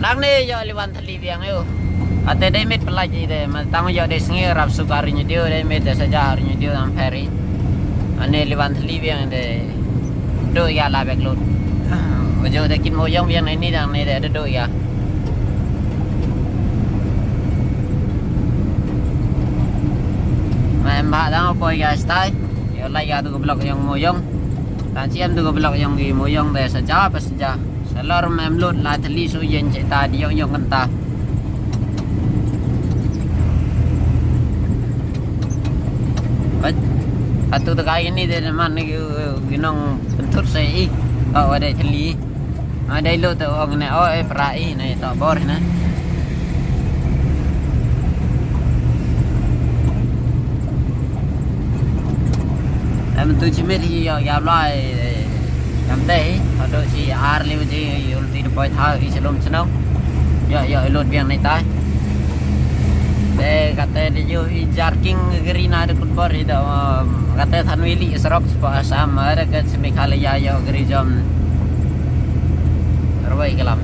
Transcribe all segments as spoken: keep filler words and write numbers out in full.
Nangne ïoh liwan thylli biang ïoh. Ate dei miet pynlait ïa de, ma tang ïoh dei sngi rap suk ar ïa de, dei miet de saja ar ïa de am peri. Ane liwan thylli biang de. Do ïa la bek lut. Ba jo de kin mo ïong biang ne ni dang ne de do ïa. Ma em ba dang poi ïa stai. Ïoh la ïa tu blok ïong mo ïong. Tang chi em tu blok ïong i mo ïong de saja pa saja. Sa lor mem lut la thylli su yen che ta di yong yong kan ta. Bad atu ta kai ni de man ni ginong pentur se i. Oh, ada thylli. Ada lut tu ong ne, oh, eh, pra i ne to bor ne. Em tu chimit hi ïa ïa blai. Em dei ha do chi ar li ji ul ti poi tha i chalom chnong. Ïa ïa lut biang nai tai. De kate de ju i jarking gri na de kut bor i da, um, kate than wi li sarok spa Assam ada ke Meghalaya ïa gri jom. Terwai kelam.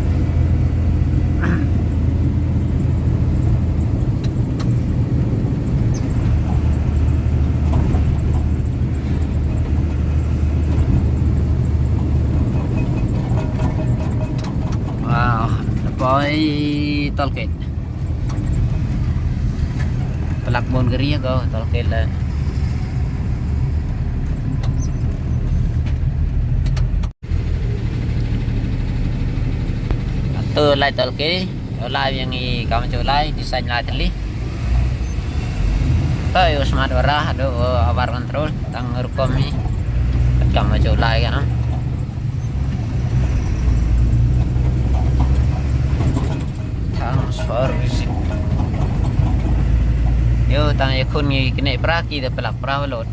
Wow, poi toll gate. Pelak mon gari ko toll gate la. Tu lai toll gate, lai yang i kam chu lai, design lai thylli. Tu ïa u smart wara, adu, uh, abar control, tang rukom hi. Kam chu lai kan. Thanks for visit. Ïa tang ïa khun ngi kine pra ki da pelak pra lot.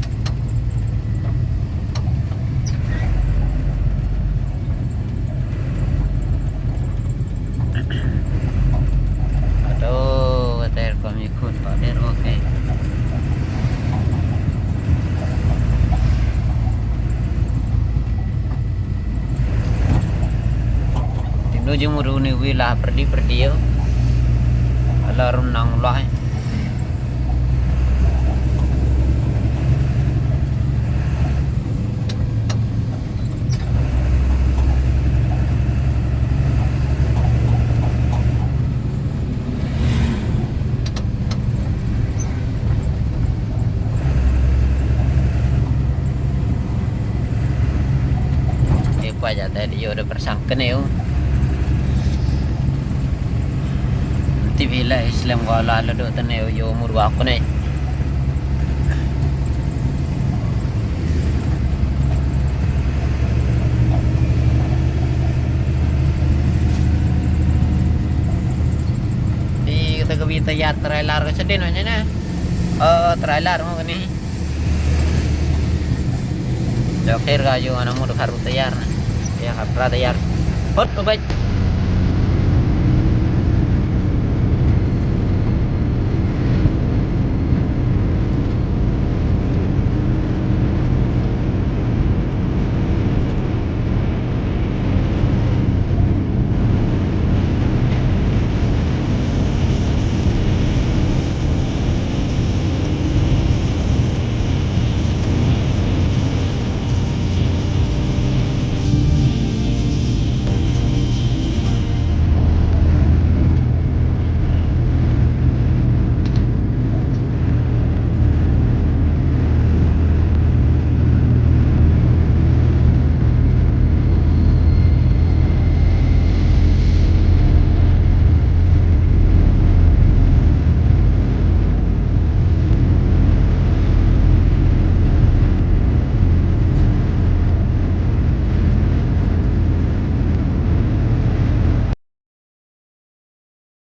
Aduh, water kami khun pa der, okay. Tim do jing muru ni wila perdi perdi yo. Ala rum nang ulai. Te pwa ja te dio de persang kene u. Ti bila Islam wala lo do tene u yo murwa kene. Di kata ka bi tayar trailer ka sedin aja na. Oh, trailer mo kani. Dokter ka ju ana mu dokar tayar na. Ya, kapra tayar. Hot, obat.